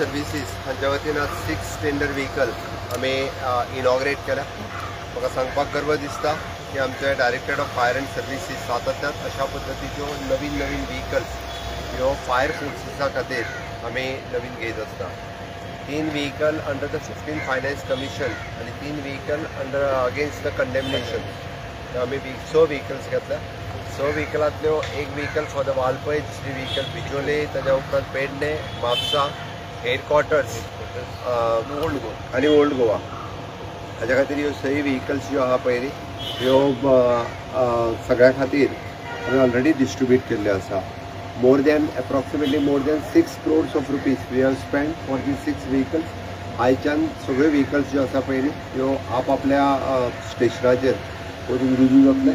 Services हांच्या वतीन आज 6 टेंडर व्हिकल आमी इनॉग्रेट केल्या. म्हाका सांगपाक गर्व दिसता की आमचे directorate of fire and services सातत्यान अशा पद्दतीच्यो नवीन नवीन व्हिकल्स ह्यो फायर फोर्सीसा खातीर आमी नवीन घेत आसता. 3 vehicle under the 15 finance commission आनी 3 vehicle under against the condemnation आमी 6 व्हिकल्स घेतल्या. 6 व्हिकलांतल्यो 1 व्हिकल फॉर the Valpoi, दुसरी व्हिकल बिचोले, ताज्या उपरांत पेडणे, म्हापसा, हेडक्वॉर्टर्स आनी ओल्ड गोवा. हाज्या खातीर ह्यो 6 व्हिकल्स ज्यो आहा पळय ह्यो सगळ्या खातीर आमी ऑलरेडी डिस्ट्रिब्यूट केल्ल्यो आसा. More than approximately more than 6 crores of rupees we have spend for the 6 vehicles. आयच्यान सगळ्यो व्हिकल्स ज्यो आसा पळय ह्यो आपआपल्या स्टेशनाचेर वचून रुजू जातले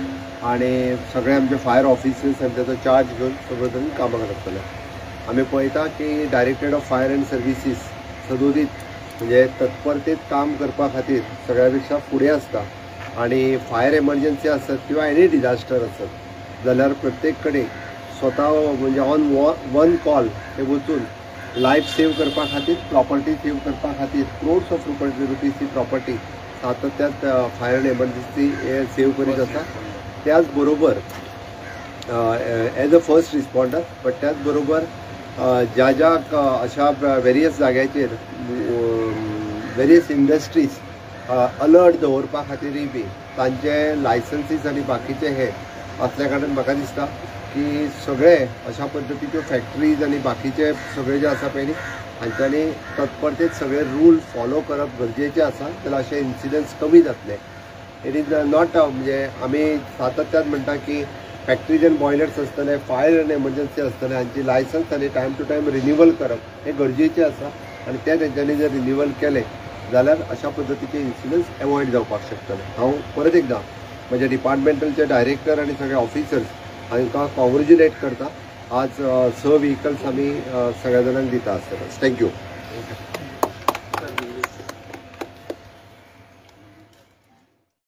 आनी सगळे आमचे फायर ऑफिसर्स आनी ताचो चार्ज घेवन सगळे तरेन कामाक लागतले. आमी पळयता की directorate of fire and services सदोदीत म्हणजे तत्परतेत काम करपा खातीर सगळ्या पेक्षा फुडें आसता आनी फायर एमर्जन्सी आसत किंवा एनी डिझास्टर आसत जाल्यार प्रत्येक कडेन स्वता म्हणजे ऑन वन कॉल ते वचून लायफ सेव करपा खातीर, प्रॉपर्टी सेव करपा खातीर crores of rupees he property सातत्यात fire and emergency hey save करीत आसा. त्याच बरोबर as a first responder but त्याच बरोबर ज्या ज्या अशा वेरियस जाग्याचेर वेरियस इंडस्ट्रीज अलर्ट दवरपा खातीरय बी तांचे लायसन्सीस आनी बाकीचे हे आसल्या कारणान म्हाका दिसता की सगळे अशा पद्दतीच्यो फॅक्टरीज आनी बाकीचे सगळे जे आसा पळय न्ही हांच्यांनी तत्परतेत सगळे रूल फॉलो करप गरजेचें आसा, जाल्यार अशे इन्सिडंट्स कमी जातले. It is not म्हणजे आमी सातत्यान म्हणटा की फॅक्टरीज एंड बॉयलर्स आसतले, फायर एंड एमर्जन्सी आसतले, हांची लायसन्स आनी टायम टू टायम रिन्युअल करप हें गरजेचें आसा आनी तें तेंच्यांनी जर रिन्युअल केलें जाल्यार अशा पद्दतीचे इन्सिडंट्स एवॉयड जावपाक शकतले. हांव परत एकदां म्हज्या डिपार्टमेंटलचे डायरेक्टर आनी सगळे ऑफिसर्स हांकां कॉंग्रेच्युलेट करता. आज 6 व्हिकल्स आमी सगळ्या जाणांक दिता आसतना. Thank you.